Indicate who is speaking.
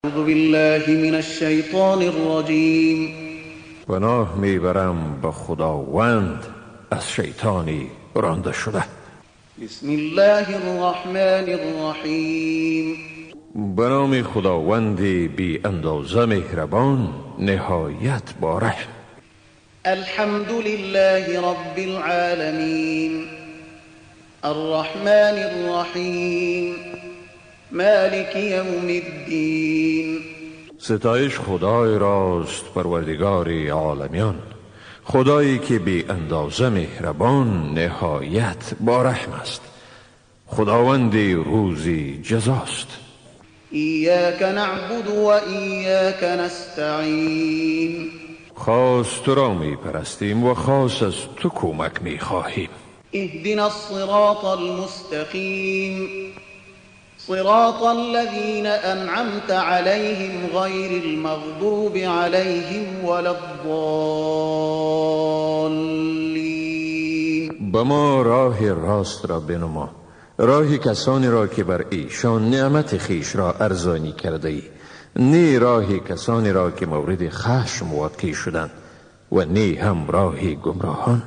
Speaker 1: أعوذ بالله من الشیطان الرجیم.
Speaker 2: پناه میبرم به خداوند از شیطانی رانده شده.
Speaker 1: بسم الله الرحمن الرحیم.
Speaker 2: به نام خداوند بی اندازه مهربان، نهایت با رحم.
Speaker 1: الحمد لله رب العالمین، الرحمن الرحیم، مالک یوم الدین.
Speaker 2: ستایش خدای راست، پروردگار عالمیان، خدایی که بی اندازه مهربان، نهایت با رحم است، خداوند روزی جزاست.
Speaker 1: ایاک نعبد و ایاک نستعین.
Speaker 2: خاص تو را می پرستیم و خاص از تو کمک می خواهیم.
Speaker 1: اهدنا الصراط المستقیم، صراط الذين أنعمت عليهم غير المغضوب عليهم ولا الضالين.
Speaker 2: به ما راه راست را بنما، راه کسانی را که بر ایشان نعمت خیش را ارزانی کرده ای، نی راه کسانی را که مورد خشم واقع شدند و نی هم راه گمراهان.